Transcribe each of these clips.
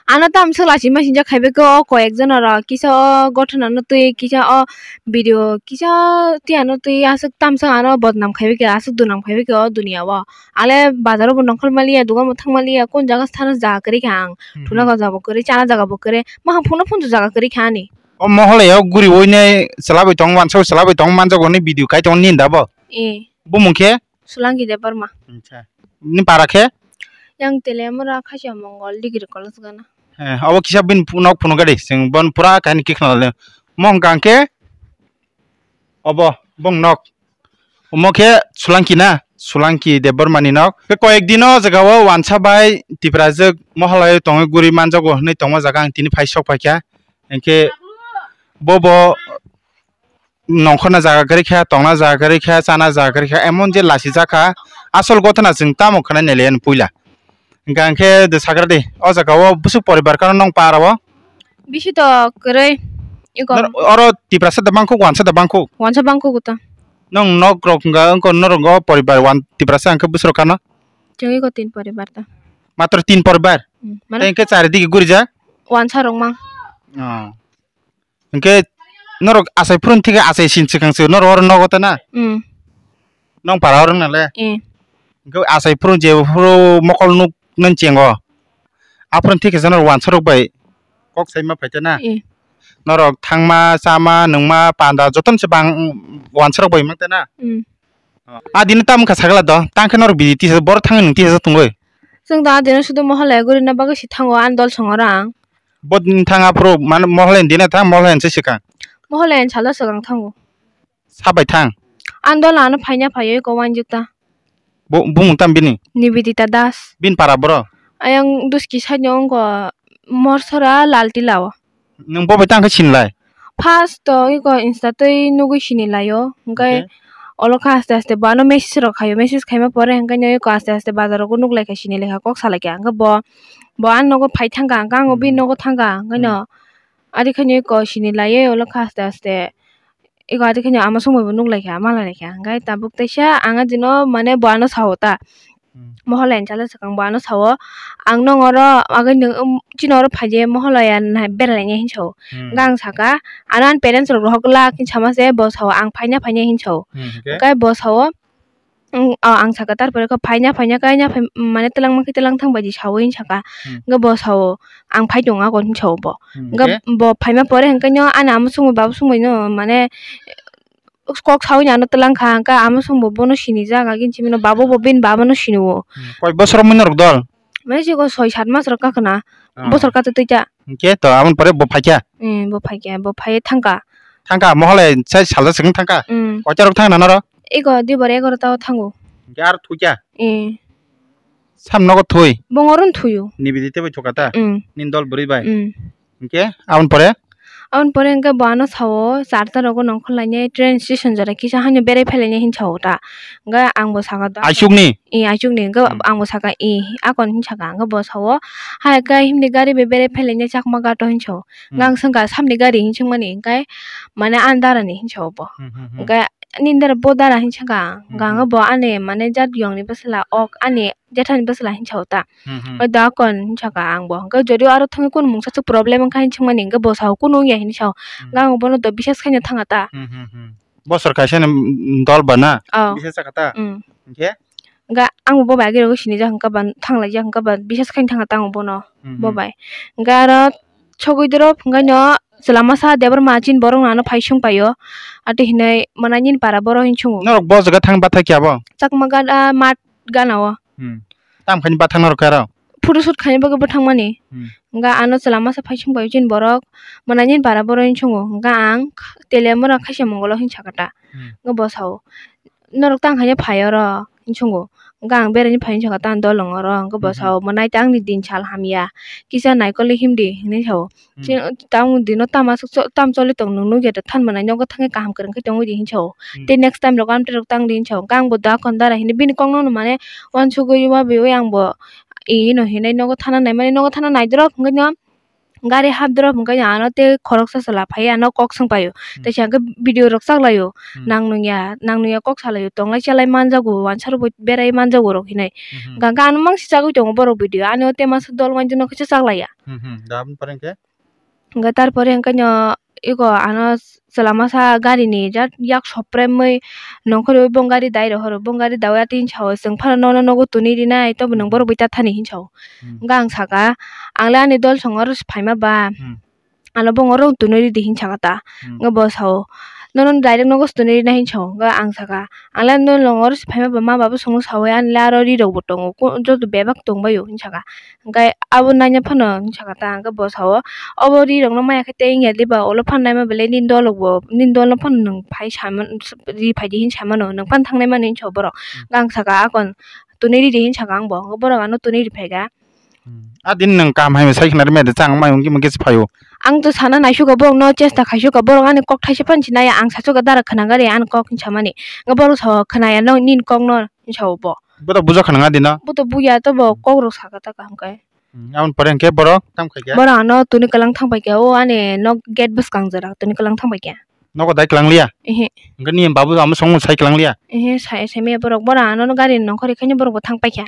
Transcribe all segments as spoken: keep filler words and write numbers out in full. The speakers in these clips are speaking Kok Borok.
Ano tam swk lachima sinjak khai bai khe o koi ek jona rok kisa o gothona no twi kisa o video kisa tiyano twi aswk tam swk ano bodnam khai bai khe aswk dunam khai bai khe o duniya o. Ale bazar o bo nongkhor maliya, dugan bo thang maliya, kon jaga thana jaga kwrwi kha ang. Hmm. Thuna jaga bo kwrwi, chana jaga bo kwrwi, maham phunukno phunukjak jaga kwrwi kha ani. O moholai o guri oinai chwla bai tong, wansa bai chwla bai tong manjago hinwi video kai tongo nini da bo? Eh. Bumung khe? Sulangki Debbarma. Acha. Ni para khe? Yang Teliamura Khasia Mongol Degree College gana. Eh, abo kisa bini phu-, nok phunuk gadi, chwng bon pura kahini khe khna le. Mo hwnkha hwnkhe obo bong nok. Omo khe Sulangki na, Sulangki Debbarma ni nok. Khe koyek dino jaga o wansa bai Tiprajwk mohalai tongwi guri manjago hinwi tongma jaga ang tini phai sok phaikha. Hinkhe bobo nongkhorna jaga kwrwi kha, tongna jaga kwrwi kha, chana jaga kwrwi kha, emon je lachijak kha. Asol gothana chwng tamo khwnai nai le ani puila. Hwnkha hwnkhe de sagra de, o jaga o bwswk poribar kano nong para o? Bisi to kwrwi. Iko. Nor-, oro Tiprasa da bangkuk, wansa da bangkuk? Wansa bangkuk ta. Nong nok rok hwnkha, wngkha norok o poribar wan-, Tiprasa hwnkhe bwswk kano? Chwng iko tin poribar ta. Matro tin poribar? Hmm, mane? Tei hwnkhe chari digi gurijak? Wansa rok mang. Oh. Hwnkhe norok achai phurun thike achai sin swkang se norok oro nogo ta na? Mm. Nong para oro nale? Eh. Hwnkhe achai phurun je phuru mokol nuk nang chengo. Aphurun thike se norok wansa rok bai kok sai ma phai ta na? Eh. Norok thangma, chama, nungma, panda jotono se bang wansa rok bai mang ta na? Mm. A dino tamo wngkha sagala do, tang khe norok bidi tisa, borok thangwi nwng tisa tongwi. Chwng do a dino sudu moholaya gurina bagwi si thango, ani dol songora ang. Bo din thang aphuru, mane moholaya dina thang, moholaya se swkang. Moholaya salo swkang thango. Sabai thang. Ani dol ano phaina phaiwi ko wanjik ta. Bo, bumung tam bini? Nibidita Das. Bin para boro? Ayang duski side no wngko Morsora Laltila o. Nwng bo bai tang khe sinilai? First to iko Insta twi nugwi sinilaio, hwnkhe Okay. olo khe aste aste bo ano message rok khaio, message khaima pore hwnkhe no iko aste aste bazar rogo nuklaikha, sinilaikha, kok salaikha, hwnkhe bo, bo ani nogo phai thangkha, hwnkhe ang bo bini Hmm. nogo thangkha, hwnkhe no Hmm. adi khaino iko sinilaiwi olo khe aste aste iko adi khaino ama songbai bo nuklaikha, malaikha, hwnkhe tabuk teisa ang adino mane bo ano sao ta. Hmm. Moholen chala swkang bo ano sao, "Ang nong oro agwi nwng, um, chini oro phai de Moholaya nai bera lainai," hin sao. Hmm. Hwnkhe ang saka, "Ano ani parents rok rohor glak," hin sama se bo sao, "Ang phaina phainai," hin sao. Hmm, hwnkhe? Hwnkhe bo sao, "Ang, o, ang saka, tarpore khe phaina phaina khe, aina phai, mane twlang mankhe twlang thang bai di sao," hin saka. Hmm. Hwnkhe bo sao, "Ang phai tongo," hin sao bo. Hmm, Hwnkhe hwnkhe? Bo phaima pore hwnkhe no ani ama songbai baba songbai no mane kok sawi ni ano twlang kha, hwnkhe ama song bo bono sinijak, agin simi no babo bo bini baba no sini o. Hmm, koi bosor wngmani norok dol? Mane siko soi sat mas rok kakna, Ah. Bosor kato twi ta. Hwnkhe to aboni pore bo phaikha? Hmm, bo phaikha, bo phaiwi thangkha. Thangkha, Moholai sai salsa swkang thangkha? Hmm. Koita rok thangna noro? Ego dui bore egarota o thango. Hwnkhe aro thukya? Hmm. Sam nogo thwi? Bongorun thuyo. Nibidi tei bai thukha ta? Hmm. Nini dol bwrwi bai? Hmm. Hwnkhe aboni pore? Aboni pore hwnkhe bo ano sao, charta rogo nongkhor lainai train station jora kisa haino berai phai lainai hin sao ta. Hwnkhe ang bo saka da. Aichukni? Ee, aichukni. Hwnkhe Hmm. ang bo saka, ee, akon hin saka. Hwnkhe bo sao, hai khe himni gari bai berai phai lainai Chakma ghat o hin sao. Hmm. Hwnkhe ang swngkha samni gari hin swngmani, hwnkhe mane ani dara ni hin sao bo. Hmm, hmm, hmm. Hwnkhe nini dara bo dara hin saka. Hmm, Hwnkhe hmm. bo ani mane jat yong ni bwsla ok ani jethani bwsla hin sao ta. Hmm, hmm. Oi da kon hin saka ang bo. Hwnkhe jodi aro thangwi kunu mungsa swk problem wngkha hin swngmani hwnkhe bo sao kunu wngya hin sao. Hmm. Hwnkhe ang bono do bisas khaina thanga ta. Hmm, hmm, hmm. Bosor kaisa ni, mm, dol ba na? Oh. Bisas saka ta? Hmm. Hwnkhe? Hwnkhe ang bo bai agirogwi sinijak hwnkha ba thanglaijak hwnkha ba bisas khaina thanga ta ang bono. Hmm, hmm. Bo bai. Hwnkhe aro sogwi drop hwnkhe no chwla masa Debbarma chini borok no ano phai sung paio. Ati hinwi mwnai nini para borok hin sungo. Norok bo jaga thang bathai khe abo? Chakma ghat a mat gana o. Hmm. Tam khaini bathang norok khe aro? Photoshoot khaina bagwi bo thangmani. Hmm. Hwnkhe ano chwla masa phai sung bai chini borok mwnai nini para borok hin sungo. Hwnkhe ang Teliamura Khasia Mongol o hin saka ta. Hmm. Hwnkhe bo sao, "Norok tang khaina phai oro," hin sungo. Hwnkhe ang beraina phai hin saka ta ani dolong oro. Hwnkhe bo Hmm, hmm. sao, "Mwnai ta ani din sal hamya. Kisa naikol ni himdi," hinwi sao. Hmm. Chini tamo dino tamo aswk cho-, tamo choli tong nwng nukya da thanmani nogo thangwi kaham kwrwng khe tongwi di hin sao. Hmm. Tei next time rok amtwi rok tang di hin sao. Hwnkhe ang bo da kon dara hinwi bini kok no mane uansugwi wabiwi ang bo ino hinwi nogo thana naimani nogo thana naidorok hwnkhe no gari hap drop hwnkhe ano tei khoroksa chwla phai ano kok swng paio. Hmm. Teisa hwnkhe video rok chaklaio. Hmm. Nang nungya, nang nungya kok salaio, tonglai chalai manjago, wansaro bo berai manjago rok hinwi. Hmm, hmm. Hwnkhe ano mangsi chagwi tongo borok video, ani o tema dol manjak no kisa chaklaiya. Hmm, hmm. Da, aboni pore hwnkhe? Hwnkhe tarpore hwnkhe no ego ano chwla masa gari ni jat yak sopremwi nongkhorwi bong gari dai rohoro, bong gari daui atwi hinsa o, "Chwng phano nono nogo twnwi rinai, tobo nwng Hmm. borok bai ta thani," hinsa o. Hmm. Hwnkhe ang saka, "Ang le ani dol song oro se phaima ba, Hmm. ano bong oro twnwi ridi," hinsa kha ta. Hmm. Hwnkhe bo sa o, "Nono direct nogo se twnwi rinai," hinsa o. Hwnkhe ang saka, "Ang le nono oro se phaima ba, ma babu songno saui ani le aro ri rok bo tongo, ko-, joto bebak tongbai o," hinsa kha. Hwnkhe abo naina phano hinsa kha ta, hwnkhe bo sa o, "Obo ri rok no maya khe tei wngya diba, ulo phano naima belai nini dol rok bo, nini dol no phano nwng phai sa man, ri phai di," hinsa mano, "Nwng phano thangnai mano," hinsa o borok. Hmm. Hwnkhe ang saka, "Akon twnwi ridi," hinsa kha ang bo, hwnkhe borok ano twnwi ri phai kha. Hmm. A din nwng kaham hai sai khna rwmani chang mai wngki mungke se phaio. Ang to sana naisukha borok no chesta khaisukha borok ani kok thaisa phano sinaya ang sasukha dara khna gari ani kok hinsa mani. Nga borok sa khna ya no nini kok no hinsa o bo. Bo to buja khna nga dino. Bo to buya to bo kok rok saka ta kaham kai. Hmm. Aboni pore hwnkhe borok tam khai khe? Borok ano tuni kwlang thang pai khe o ani nok gate bwskang jora tuni kwlang thang pai khe. Nogo dai kwlang liya? Ehe. Hwnkhe nini babu amo songmo sai kwlang liya? Ehe, sai, sai maya borok. Borok ano gari nongkhor khaino borok bo thang paikha.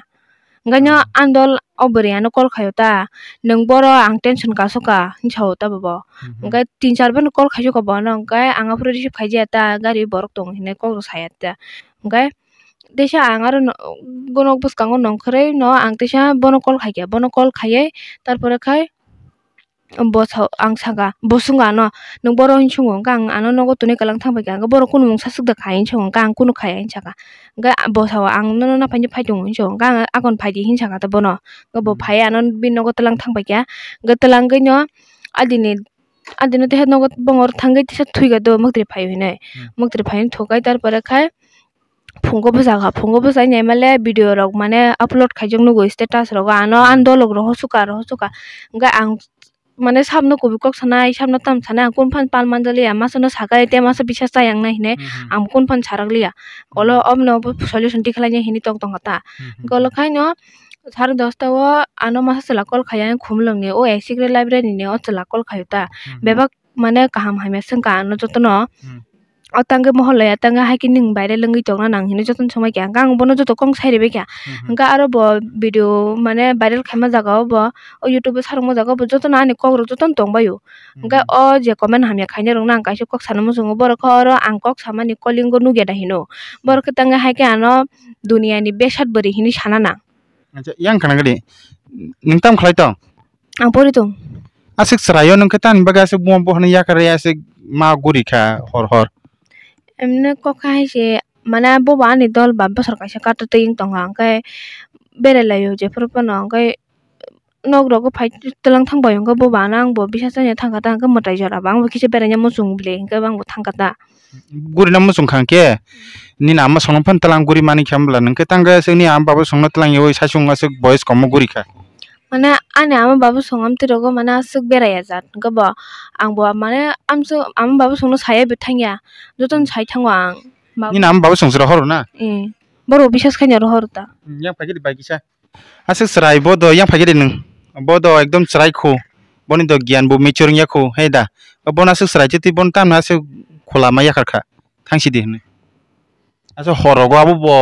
Hwnkhe no Hmm. ang dol o bwrwi ano call khaio ta, "Nwng boro ang tension kasukha," hinwi sao ta bobo. Mhm. Hwnkhe tin char bar no call khaisukha bono, hwnkhe ang aphuru receive khaijaya ta, gari borok tongo hinwi kok rw saya ta. Hwnkhe teisa ang aro no, nok bwskango nongkhorwi no ang teisa bono call khaikha, bono call khaiwi tarpore khai, Bo sa-, ang saka, bo swngo ano, "Nwng boro?" hinwi swngo, hwnkhe ang ano nogo twnwi kwlang thang pai kha, hwnkhe borok kunu mungsa swk da khai hinwi swngo, hwnkhe ang kunu khaya hinwi saka. Hwnkhe bo sao, "Ang nono naphaini phai tongo," hinwi swngo, hwnkhe ang akon phai di hinwi saka ta bono. Hwnkhe bo Hmm. phai ano bini nogo twlang thang pai kha, hwnkhe twlangwi no adini, adini teisa nogo bongor thangwi teisa thwi kha do mwktwi phai hinwi. Hmm. Mwktwi phai hinwi thukai, tarpore khai, phungo bwsa kha, phungo bwsa nai male video rok mane upload khaijak nugo status rogo, ano Hmm. ani dolok rok hosuka, rok hosuka. Hwnkhe ang mane sabno kubui kok sanai, sabno tam sanai, ang kunu phano pal manjak liya, masa no sakai tei masa bisa chayang nai hinwi Hmm, hmm. ang kunu phano sarak liya. Olo Hmm. obno bo solution tikhlai nai hinwi tong tong kha ta. Hmm, hmm, Hwnkhe olo hmm. khaino sare dosta o ano masa chwla call khai, ang Khumulwng ni o A C Kre library ni o chwla call khaio ta. Hmm, hmm. Bebak mane kaham hamya swngkha ano jotono. Hmm. O tangwi mohor laiya, tangwi hai khe nwng viral wngwi tongna nang hinwi jotono swngbai kha. Hwnkhe ang bono joto kok sai ribai kha. Mhm. Hwnkhe aro bo video mane viral khaima jaga o bo, o YouTube o sarwkma jaga o bo jotono ani kok rok jotono tongbai o. Hwnkhe Mhm. o je comment hamya khainai rokno ang kaisa kok sana muchungo, borok khe oro ang kok samani calling o nukya da hino. Borok khe tangwi hai khe ano duniya ni besat bwrwi hinwi sana nang. Acha, yang khana gadi. Nwng tam khlai tong? Ang pori tong. Aswk chwraio nwng khe tamni bagwi aswk buma buphano yakar ya aswk ma guri kha hor hor. Emne kok hai se, mane bobo ani dol ba bosor kaisa kato twi wng tongo, hwnkhe berai laio jephuru phano, hwnkhe nok rogo phai twlang thang bai, hwnkhe bobo ano ang bo bisa chanya thang kha ta, hwnkhe mwtai jora ba ang bo kisa beraina muchung bile, hwnkhe bo ang bo thang kha ta. Gurina muchung kha hwnkhe, nini ama songno phano twlang guri mani kha hwnbwla, nwng khe tang khe aswk ni ama baba songno twlang yaui saichung aswk boyes komo guri kha. Mane ani ama baba song amtwi rogo mane aswk beraiya jat, hwnkhe bo ang bo mane amswk ama baba songno saya bo thangya, jotono Hmm. sai thango ang. Baba Nini ama baba song se rohoro na? Eh, borok bisas khaina rohoro ta. Hmm, yang phai khe di bai kisa. Aswk chwrai bo do yang phai khe di nwng. Bo do ekdom chwrai khu. Boni do giyan bo mature wngya khu, he da. Bono aswk chwrai twi bono tamno aswk khulama yakhar kha. Thang si di hwnwi. Aswk hor rogo abo bo.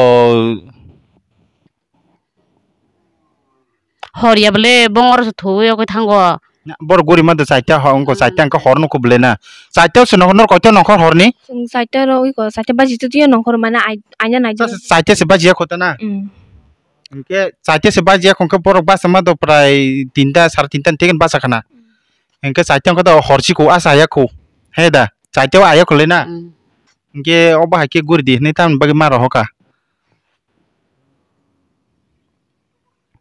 Hor ya bole bongor se thuwi okhe thango. Na, borok guri ma do chaita ho, wngkho Hmm. chaita wngkha hor nukho bole na. Chaita se nokho, nor koita nokho horni? Chwng chaita ro iko, chaita baji twi twi nokho mane ai-, aina nai Sa-, di. Chaita se baji ya khota na? Hmm. Hwnkhe chaita se baji ya khon khe borok basa ma do prai tinta, sara tinta ni teigen basa khana. Hwnkhe chaita wngkha do hor si kho, asa ya kho. He da, chaita o aya kho le na? Hmm. Hwnkhe obo hai khe guri di hwnwi tamni bagwi ma rohor kha.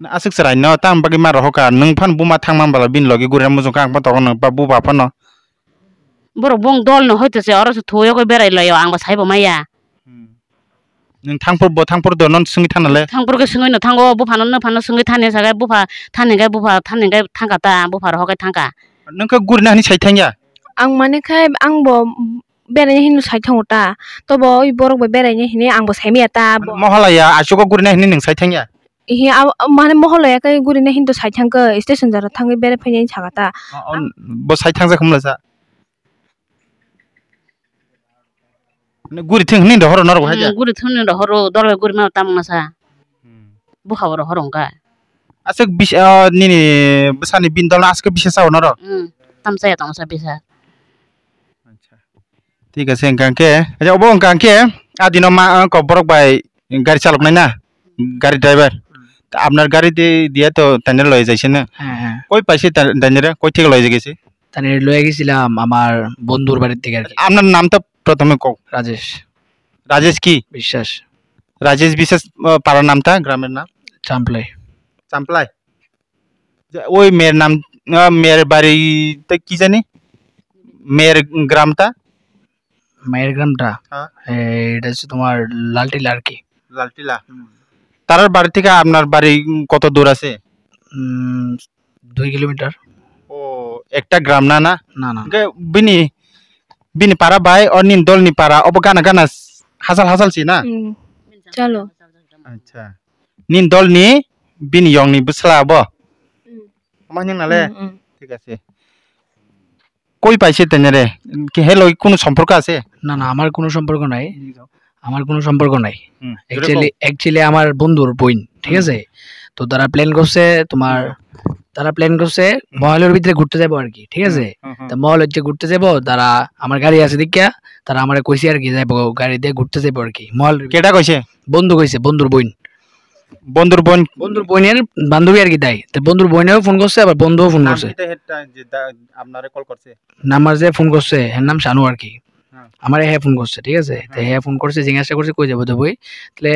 Aswk chwrai no tamni bagwi ma rohor kha, nwng phano buma thang man bala bini logi gurina muchung kha, ang phano tongo nwng ba buba phano. Borok bung dol no hoito se oro se thuwi okhe berai laio, ang bo sai bo maya. Hmm. Nwng thangphuru bo thangphuru do non swngwi thangna le? Thangphuru khe swngwi no thango, buphano, nwphano swngwi thani sagai bupha thani gai bupha thani gai thangkha ta, bupha rohor khai thangkha. Nwng khe gurina hwnwi sai thangya? Ang mane khai ang bo beraina hinwi sai thango ta. Tobo oi borok bai beraina hinwi ang bo sai maya ta bo. Mohalaya achugo gurina hinwi nwng sai thangya? Hi, a, a, mane moholo ya kai guri na hinto sai thang ka station jara thangwi bere phai nai saka ta. O, o, bo sai thang jak mla sa. Ne guri thang ni dohoro norok hai ja. Hmm, guri thang ni dohoro dole guri ma tam na sa. Hmm. Bukha bo rohor wngkha. Aswk bis-, ah, nini bwsani bini dol no aswk bisa sao norok? Hmm, tamsa ya tongsa bisa. Acha. Thik ase, hwnkha hwnkhe, acha, obo hwnkha hwnkhe, ah, dino ma, ah, kok borok bai gari chaloknai na, gari driver. Apnar gari di-, diya to tanir loi jaise na? হ্যাঁ, হ্যাঁ। Koi paise ta-, tanire, koi thik loi jaise? Tanire loi gesilam amar bondhur barit thik ar ki. Apnar naam to prothome kok. Rajesh. Rajesh ki? বিশ্বাস। Rajesh Biswas, ah, parar naam ta, gramer naam? Champlai. Champlai? Je, oi mer naam, ah, mer bari ta ki jani? Mer gram ta? মায়ের গ্রামটা? হ্যাঁ। এ, এটা হচ্ছে তোমার লালটিলা আর কি। লালটিলা? হুম। তারার বাড়ি থেকে আপনার বাড়ি, উম, কত দূর আছে? উম, দুই কিলোমিটার। ও, একটা গ্রাম না, না? না, না। Hwnkhe bini, bini para bai, o nini dolni para, obo gana gana hachal hachal si na? Hmm. Chalo. Acha. Nini dolni bini yongni bwsla abo? Hmm. Omo hinwi nale? Hmm, hmm. Thik ase. Koi paise tenere? Ki he loi kunu somporko ase? না, না, আমার কোনো সম্পর্ক নাই। আমার কোনো সম্পর্ক নাই। হুম, actually, যেরকম actually আমার বন্ধুর বোন, ঠিক হুম। আছে? তো তারা প্ল্যান করছে তোমার, হুম। তারা প্ল্যান করছে হুম। মহলের ভিতরে ঘুরতে যাবো আর কি, ঠিক আছে? হুম, হুম, হুম। তো মহল হচ্ছে ঘুরতে যাবো, তারা আমার গাড়ি আছে দেখিয়া, তারা আমারে কইছে আর কি যাইবো, গাড়ি দিয়ে ঘুরতে যাইবো আর কি। মহল কেটা কইছে? বন্ধু কইছে, বন্ধুর বোন। বন্ধুর বোন? বন্ধুর বোনের বান্ধবী আর কি তাই। তো বন্ধুর বোনেও ফোন করছে, আবার বন্ধুও ফোন নাম করছে। কিতা হেটা যে দা-, আপনারে কল করছে? নাম্বার যে ফোন করছে, এর নাম শানু আর কি। হ্যাঁ। আমারে হে ফোন করছে, ঠিক আছে? তো হ্যাঁ। হে ফোন করছে, জিজ্ঞাসা করছে, "কই যাবো তো বই?" তাহলে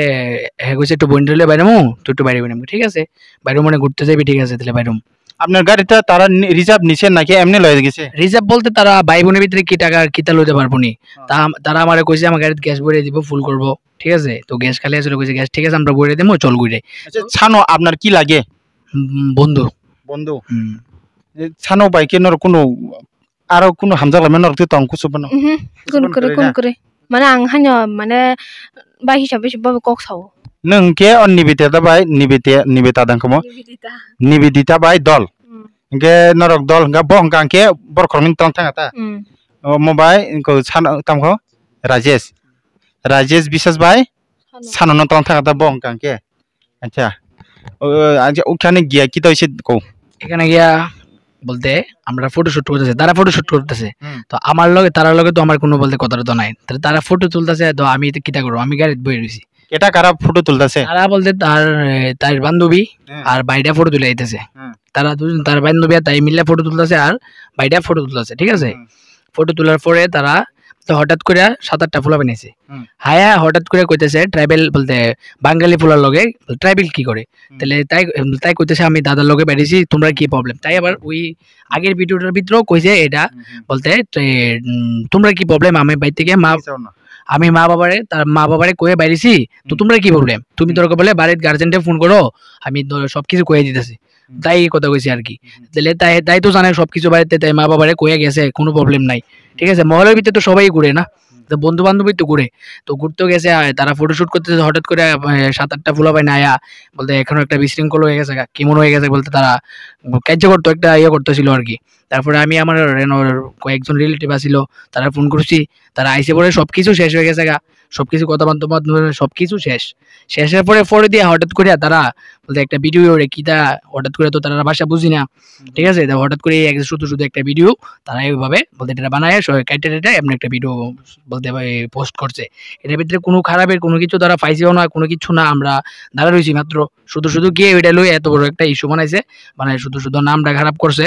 হে কইছে, "একটু বোন রে বাইরে মু, তুই একটু বাইরে মু।" ঠিক আছে? বাইরে মানে ঘুরতে যাবি, ঠিক আছে, তাহলে বাইরে মু। আপনার গাড়িটা তারা নি-, রিজার্ভ নিছে নাকি এমনি লয়ে গেছে? রিজার্ভ বলতে তারা ভাই বোনের ভিতরে কি টাকা কিতা লইতে পারবো নি? হ্যাঁ। তা আম-, তারা আমারে কইছে, "আমার গাড়িতে গ্যাস ভরে দিব, ফুল করবো।" ঠিক আছে? তো গ্যাস খালি আসলে কইছে, "গ্যাস ঠিক আছে, আমরা ভরে দিমু, চল ঘুরে।" আচ্ছা, ছানো আপনার কি লাগে? উম, বন্ধু। বন্ধু? হুম। এ, ছানো ভাই কে নর কোনো, আরো কোনো হামজাক লামে নর তো তং কুসু বানো? উহু, কুসু কোন বানো করে, করে কোন না? করে? মানে, আং হানো, মানে, bai hisab hisab babe kok sao. Nwng khe o Nibita da bai, Nibita, Nibita dang komo? Nibidita. Nibidita bai dol. Hmm. Hwnkhe norok dol hwnkha, bo hwnkha hwnkhe borok khoroknwi tong thanga ta? Hmm. Omo bai wngkha san-, tamo kho? Rajesh. Rajesh Biswas bai Sano. Sano no tong thanga ta bo hwnkha hwnkhe? Acha. O, acha, ওখানে গিয়া কি তো হইছে কও? এখানে গিয়া বলতে আমরা ফটো শুট করতেছে, তারা ফটো শুট করতেছে। হুম। তো আমার লগে, তারার লগে তো আমার কোনো বলতে কথা তো নাই। তাহলে তারা ফটো তুলতেছে, তো আমি তো কিতা করবো? আমি গাড়িত বই রইছি। এটা কারা ফটো তুলতেছে? তারা বলতে তার, এ, তার বান্ধবী হুম। আর ভাইটা ফটো তুলে আইতেছে। হুম। তারা দুজন, তার বান্ধবী আর তাই মিলে ফটো তুলতেছে আর ভাইটা ফটো তুলতেছে, ঠিক আছে? হুম। ফটো তোলার পরে তারা তো হঠাৎ করে সাত আটটা পোলা বানাইছে। হুম। হায়া হঠাৎ করে কইতেছে ট্রাইবেল বলতে বাঙালি পোলার লগে ট্রাইবেল কি করে? হুম। তাহলে তাই, তাই কইতেছে, "আমি দাদার লগে বেরিয়েছি, তোমরা কি প্রবলেম?" তাই আবার ওই আগের ভিডিওটার ভিতরেও কইছে এটা, হুম, হুম। বলতে, "তে, উম, তোমরা কি প্রবলেম? আমি বাইর থেকে মা, কি চাও না? আমি মা বাবারে, তার মা বাবারে কয়ে বাইরেছি, তো হুম। তোমরা কি প্রবলেম? তুমি হুম। দরকার বলে বাড়ির গার্জেনরে ফোন করো, আমি দ-, সবকিছু কয়ে দিতেছি।" হুম। তাই এই কথা কইছে আর কি। হুম, হুম। তাহলে তাই, তাই তো জানে সবকিছু বাড়িতে, তাই মা বাবারে কয়ে গেছে, কোনো প্রবলেম নাই। ঠিক আছে? মহলের ভিতরে তো সবাই ঘুরে না? হুম। তো বন্ধু বান্ধবী তো ঘুরে। তো ঘুরতেও গেছে, আহ, তারা ফটোশুট করতেছে, হঠাৎ করে, আহ, সাত আটটা পোলাপান আয়া বলতে এখনো একটা বিশৃঙ্খল হয়ে গেছে গা, কেমন হয়ে গেছে বলতে তারা কার্যকর তো একটা ইয়ে করতেছিল আর কি। তারপরে আমি আমার রেনোর কয়েকজন রিলেটিভ আছিল, তারা ফোন করছি, তারা আইসে পরে সবকিছু শেষ হয়ে গেছে গা, সবকিছু কথা বার্তা বার্তা সবকিছু শেষ। শেষের পরে, পরে দিয়ে হঠাৎ করে তারা বলতে একটা ভিডিও ওরে কিতা হঠাৎ করে তো তারা ভাষা বুঝি না, হুম। ঠিক আছে? তো হঠাৎ করে এই এক শুধু শুধু একটা ভিডিও তারা এইভাবে বলতে এটা বানায়, স-, কেটে টেটে এমনি একটা ভিডিও বলতে পোস্ট করছে। এটার ভিতরে কোনো খারাপের কোনো কিছু তারা পাইছেও না, কোনো কিছু না, আমরা দাঁড়া রয়েছি মাত্র। শুধু শুধু গিয়ে ওইটা লই এত বড় একটা ইস্যু বানাইছে, মানে শুধু শুধু নামটা খারাপ করছে।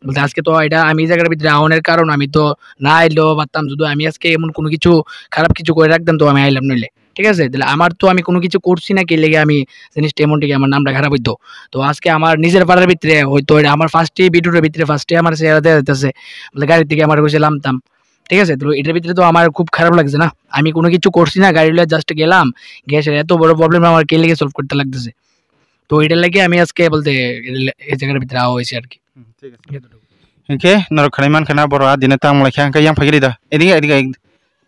বলতে আজকে তো এটা আমি এই জায়গার ভিতরে আওয়ানোর কারণ আমি তো না আইলেও পারতাম, যদি আমি আজকে এমন কোনো কিছু খারাপ কিছু করে রাখতাম তো আমি আইলাম নইলে, ঠিক আছে? তাহলে আমার তো আমি কোনো কিছু করছি না, কি লেগে আমি জিনিসটা এমন টিকে আমার নামটা খারাপ হইতো। তো আজকে আমার নিজের পাড়ার ভিতরে হয়তো এটা আমার ফার্স্টে ভিডিওর ভিতরে ফার্স্টে আমার চেহারা দেখা যাইতেছে, বলে গাড়ি থেকে আমার কইছে লামতাম, ঠিক আছে? তো এটার ভিতরে তো আমার খুব খারাপ লাগছে না, আমি কোনো কিছু করছি না, গাড়ি লয়ে জাস্ট গেলাম, গ্যাসের এত বড় প্রবলেম আমার কে লেগে সলভ করতে লাগতেছে। তো এটার লাগি আমি আজকে বলতে এই জায়গার ভিতরে আওয়া হয়েছে আর কি। হুম, ঠিক আছে। Hingke norok khanai mankha na borok a dine tang lai kha, hingke yang phai rida. Edige, edige,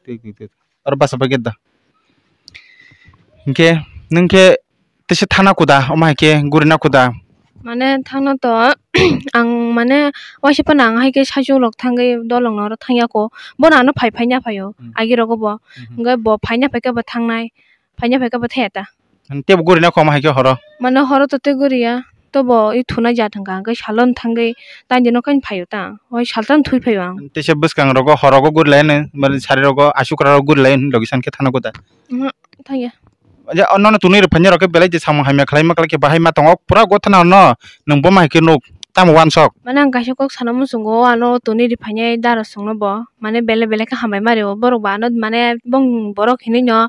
edige. Aro basa pai da. Hingke, ningke tesa thana kuda, omo hai khe gurina kuda. Mane thangna to ang mane waisa phano ang hai khe saichung rok thangwi dolong no oro thangya ko. Bono ano phai phai ya phaio. Hmm. Agi rogo bo. Hmm. Hwnkhe bo phai ya phai khe bo thangnai. Phai ya phai khe bo thaya ta. Tebo gurina kho omo hai khe horo. Mane horo to tei guriya. Tobo i thunai ja thangkha. Hwnkhe salon thangwi tani no khain phaio ta. Oi saltan thui phaio ang. Tesa bwskang rogo horogo gurilai no. Mane sari rogo asukra rogo gurilai no logi san khe thana kuda. Omo thangya. Je, oh, nono tuni rwphanya rok khe belai je samung hamya khlaima khlai khe bahai ma tongo, pura gotha no, no, nwng bo ma hai khe nuk, tamo wansok. Mane ang kaisa kok sana muchungo, ano tuni rwphanya dara songno bo, mane bele bele khe hambai ma rio, borok bo ano mane bong borok hinui no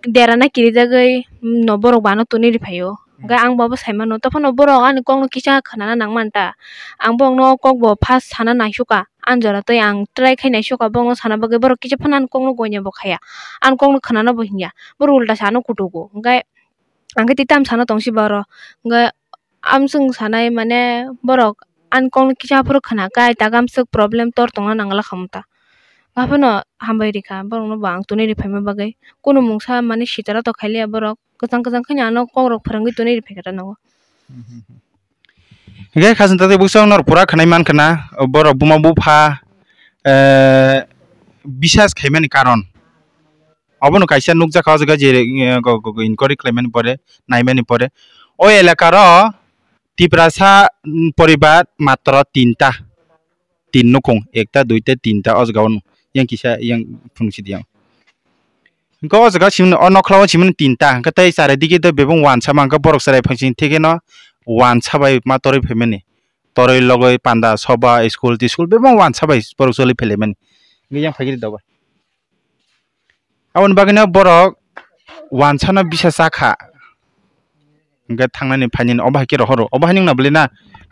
derana kirijagwi no borok bo ano tuni rwphaio. Hwnkhe ang bo abo sai mano, tophano borok ani kokno kisa khwnana nang man ta, ang bokno kok bo first sana naisukha. Ani jora tei ang try khai naisukha, bokno sana bagwi borok kisa phano ani kokno goina bo khaya, ani kokno khwnana bo hinya, borok ulta sa ano kutugo. Hwnkhe ang khe tei tamo sana tong si ba oro, hwnkhe amswng sanai mane borok ani kokno kisa phuru khwna kha, ai taga amswk problem tor tongna nangla kha mota. Aphano hambai rikha borokno bo ang tuni riphaima bagwi, kunu mungsa mane sitara to khailiya borok, kwchang kwchang kheno ano kokrok phwrwngwi tuni riphai kha ta nogo. Hwnkhe khasing taktwi bwswk norok pura khwnai mankha na, borok buma bupha, eh, bisas khaimani karon. Obono kaisa nukjakha o jaga je, eh, go, go, go, inquiry khlaimani pore, naimani pore. O elakaro Tiprasa, mm, poribar matro tinta. Tin nukhung, ekta, duita, tinta o jaga o yang kisa yang phunukjidi yang. Hwnkhe o jaga simino, o nokla o simino tinta, hwnkhe tei charidike tei bebak wansa mankha, borok chwrai phaising thikeno wansa bai ma torwi phaimani. Torwi logwi panda, soba, school, tiskul bebak wansa bai borok choli phailaimani. Hwnkhe yang phaikhe dobai. Aboni bagwino borok wansano bisa chakha. Hwnkhe thangnani phainani obo hai khe rohoro. Obo hai nwng na bwlwi na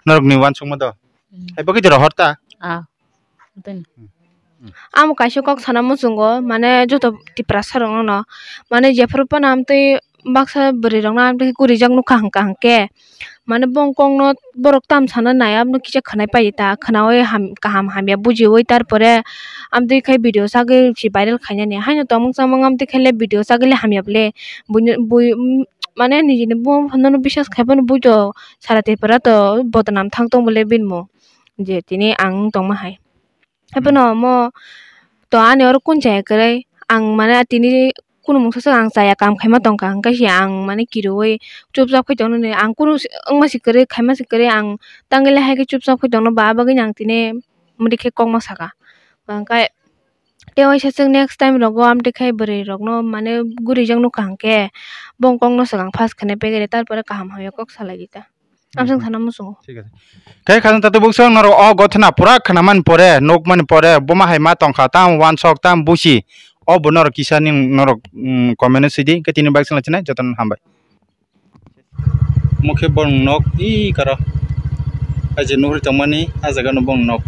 norokni wansukma do. Mm. Hai bagwi de rohor ta? Ah, bwtwino. Amo kaisa kok sana muchungo, mane joto Tiprasa rokno no, mane jephuru phano amtwi baksa bwrwi rokno amtwi gurijak nukha hwnkha hwnkhe, mane bong kokno borok tam sana nai abono kisa khwnai pai ta, khwnaui ham-, kaham hamya bujiui, tarpore amtwi khai video sagwi si viral khainani. Haino tongmung chamung amtwi khaile video sagwile hamya bwle. Buino, bui, mm, mane nijini buma buphano bisas khai phano buito sara Tripura to bodonam thang tong bwle bini mung je tini ang tongma hai. Haiphano omo to ani oro kun chaya kwrwi, ang mane tini kunu mungsa swk ang chaya, kam khaima tongkha, hwnkhe se ang mane kiroui chupchap khai tongno ni, ang kunu wngma se kwrwi, khaima se kwrwi, ang tangwi le hai khe chupchap khai tongno ba, abagwino ang tini mudi khe kokma saka. Hwnkhe tei waisa swk next time rogo amtwi khai bwrwi rokno mane gurijak nukha hwnkhe bong kokno swk ang first khwnai pegere, tarpore kaham hamya kok salai di ta. Amswk sana muchungo. Thik ase. Khe khajang tato bukchang norok o gothana pura khwnamani pore, nukmani pore, buma hai ma tongkha, tam wansok, tam busi. O bo norok kisa ni norok, mm, comment o sidi, khe tini bike chwngla chinai, jotono hambai. Mokhe borok nok i karo. Aje nugri tongmani, a jaga no borok nok.